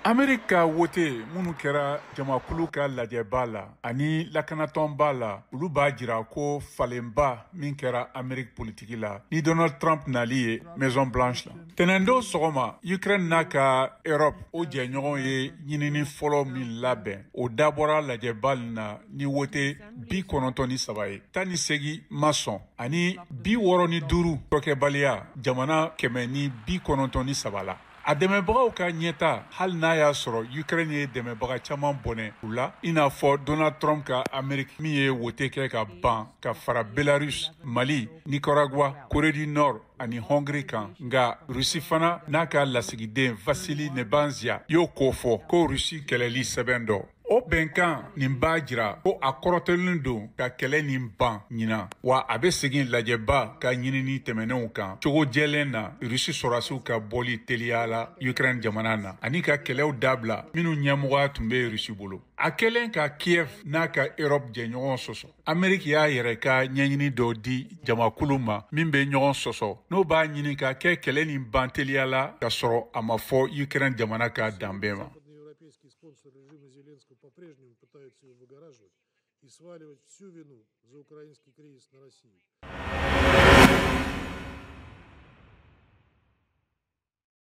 Ameriki ka wote minnu kɛra jamakulu ka lajɛba la ani lakanatɔnba la, olu b'a jira ko falenba min kɛra Ameriki politiki la ni Donald Trump nali ye Maison Blanche la. Tɛnɛndon sɔgɔma, Ukraine n'a ka Europe o jɛɲɔgɔn ye ɲinini fɔlɔ min labɛn, o dabɔra lajɛba nin na ni wote 93 ye, 18 ma sɔn ani 65 tɔkɛbaliya jamana 193 la. A dɛmɛbagaw ka ɲɛta, hali n'a y'a sɔrɔ Ukraine ye dɛmɛbaga caman bɔnɛ u la, i n'a fɔ Donald Trump ka Amerique min ye wote kɛ ka ban ka fara Belarus, Mali, Nicaragua, Corée du Nord ani Hongrie kan. Nka Russie fana n'a ka lasigiden Vassily Nebenzia y'o kofɔ ko Russie kɛlɛli sɛbɛn dɔ. O bɛnkan nin b'a jira ko a kɔrɔtɔlen don ka kɛlɛ nin ban ɲinan, wa a bɛ segin lajɛba ka ɲinini tɛmɛnenw kan cogo jɛlen na, Rusi sɔrɔdasiw ka bɔli teliya la Ukraine jamana na ani ka kɛlɛw dabila minnu ɲɛmɔgɔya tun bɛ Rusi bolo. A kɛlen ka Kiev n'a ka Europe jɛɲɔgɔn sɔsɔ, Ameriki y'a yɛrɛ ka ɲɛɲini dɔ di jamakulu ma min bɛ ɲɔgɔn sɔsɔ, n'o b'a ɲini ka kɛ kɛlɛ nin ban teliya la ka sɔrɔ a ma fɔ Ukraine jamana ka danbe ma. Зеленского по-прежнему пытаются его выгораживать и сваливать всю вину за украинский кризис на Россию.